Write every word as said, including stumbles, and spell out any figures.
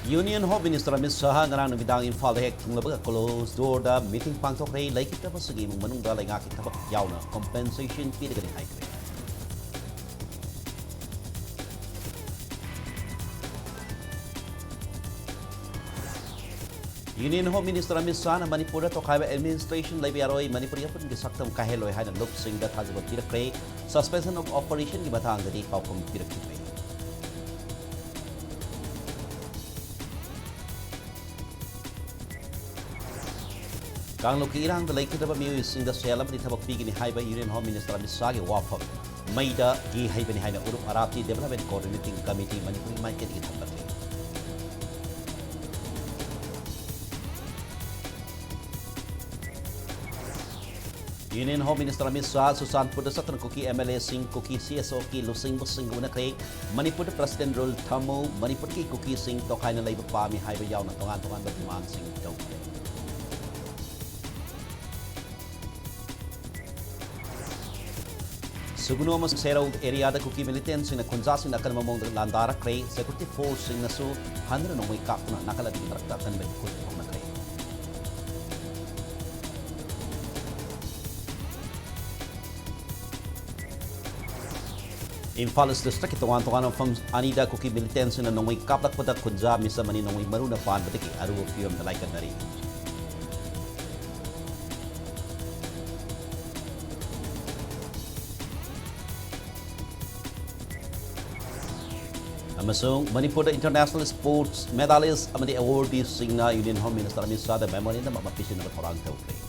Union Home Minister Amit Shah ꯉꯔꯥꯡ ꯅꯨꯃꯤꯗꯥꯡ ꯏꯝꯐꯥꯜꯗ ꯍꯦꯛ ꯊꯨꯡꯂꯕꯒ closed doorꯗ meeting ꯄꯥꯡꯊꯣꯛꯈ꯭ꯔꯦ꯫ ꯂꯩꯈꯤꯗꯕꯁꯤꯡꯒꯤ ꯏꯃꯨꯡ ꯃꯅꯨꯡꯗ ꯂꯩꯉꯥꯛꯀꯤ ꯊꯕꯛ ꯌꯥꯎꯅ compensation ꯄꯤꯔꯒꯅꯤ ꯍꯥꯏꯈ꯭ꯔꯦ꯫ Union Home Minister Amit Shahꯅ ꯃꯅꯤꯄꯨꯔꯗ ꯇꯣꯈꯥꯏꯕ administration ꯂꯩꯕ ꯌꯥꯔꯣꯏ, ꯃꯅꯤꯄꯨꯔꯒꯤ ꯑꯄꯨꯟꯕꯒꯤ ꯁꯛꯇꯝ ꯀꯥꯏꯍꯜꯂꯣꯏ ꯍꯥꯏꯅ ꯂꯨꯞꯁꯤꯡꯗ ꯊꯥꯖꯕ ꯄꯤꯔꯛꯈ꯭ꯔꯦ꯫ Suspension of operationꯒꯤ ꯃꯇꯥꯡꯗꯗꯤ ꯄꯥꯎꯈꯨꯝ ꯄꯤꯔꯛꯈꯤꯗ꯭ꯔꯦ꯫ ꯀꯥꯡꯂꯨꯞꯀꯤ ꯏꯔꯥꯡꯗ ꯂꯩꯈꯤꯗꯕ ꯃꯤꯑꯣꯏꯁꯤꯡꯗ ꯁꯦꯜ ꯑꯃꯗꯤ ꯊꯕꯛ ꯄꯤꯒꯅꯤ ꯍꯥꯏꯕ Union Home Minister Amit Shahꯒꯤ ꯋꯥꯐꯝ ꯃꯩꯗ ꯘꯤ ꯍꯩꯕꯅꯤ ꯍꯥꯏꯅ ꯎꯔꯨꯞ ꯑꯔꯥꯞꯇꯤ Development Coordinating Committee ꯃꯅꯤꯄꯨꯔꯒꯤ ꯃꯥꯏꯀꯩꯗꯒꯤ ꯊꯝꯂꯛꯂꯤ꯫ Union Home Minister Amit Shah ꯆꯨꯔꯆꯥꯟꯄꯨꯔꯗ ꯆꯠꯇꯨꯅ ꯀꯨꯀꯤ MLAꯁꯤꯡ, ꯀꯨꯀꯤ CSOꯒꯤ ꯂꯨꯆꯤꯡꯕꯁꯤꯡꯒ ꯎꯅꯈ꯭ꯔꯦ꯫ ꯃꯅꯤꯄꯨꯔꯗ President Rule ꯊꯝꯃꯨ, ꯃꯅꯤꯄꯨꯔꯒꯤ ꯀꯨꯀꯤꯁꯤꯡ ꯇꯣꯈꯥꯏꯅ ꯂꯩꯕ ꯄꯥꯝꯃꯤ ꯍꯥꯏꯕ ꯌꯥꯎꯅ ꯇꯣꯉꯥꯟ ꯇꯣꯉꯥꯟꯕ demandꯁꯤꯡ ꯇꯧꯈ꯭ꯔꯦ꯫ ꯁꯨꯒꯨꯅꯨ ꯑꯃꯁꯨꯡ ꯁꯦꯔꯧ areaꯗ ꯀꯨꯀꯤ militantꯁꯤꯡꯅ ꯈꯨꯟꯖꯥꯁꯤꯡꯅ ꯑꯀꯟꯕ ꯃꯑꯣꯡꯗ ꯂꯥꯟꯗꯥꯔꯛꯈ꯭ꯔꯦ꯫ Security forceꯁꯤꯡꯅꯁꯨ ꯍꯟꯗꯨꯅ ꯅꯣꯡꯃꯩ ꯀꯥꯞꯇꯨꯅ ꯅꯥꯀꯜ ꯑꯅꯤꯒꯤ ꯃꯔꯛꯇ ꯑꯀꯟꯕ ꯏꯈꯨꯠ ꯊꯣꯛꯅꯈ꯭ꯔꯦ꯫ ꯏꯝꯐꯥꯜ East Districtꯀꯤ ꯇꯣꯉꯥꯟ ꯇꯣꯉꯥꯟꯕ ꯃꯐꯝ ꯑꯅꯤꯗ ꯀꯨꯀꯤ militantꯁꯤꯡꯅ ꯅꯣꯡꯃꯩ ꯀꯥꯞꯂꯛꯄꯗ ꯈꯨꯟꯖꯥ ꯃꯤꯆꯝ ꯑꯅꯤ ꯅꯣꯡꯃꯩ ꯃꯔꯨꯅ ꯄꯥꯟꯕꯗꯒꯤ ꯑꯔꯨꯕ ꯐꯤꯕꯝꯗ ꯂꯥꯏꯀꯠꯅꯔꯤ꯫ ꯑꯃꯁꯨꯡ ꯃꯅꯤꯄꯨꯔꯗ International Sports Medalist ꯑꯃꯗꯤ awardeeꯁꯤꯡꯅ Union Home Minister Amit ꯁꯥꯍꯗ memorandum ꯑꯃ ꯄꯤꯁꯤꯟꯅꯕ ꯊꯧꯔꯥꯡ ꯇꯧꯈ꯭ꯔꯦ꯫